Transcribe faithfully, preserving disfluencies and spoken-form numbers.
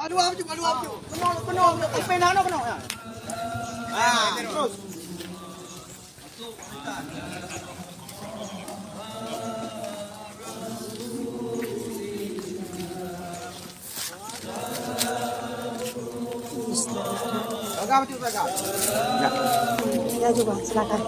Aduh, aduh, aduh, aduh. Kena, kena, kena. Sampai nak, kena, kena. Ah, terus. Pegang, pegang. Ya. Ya, coba, silakan.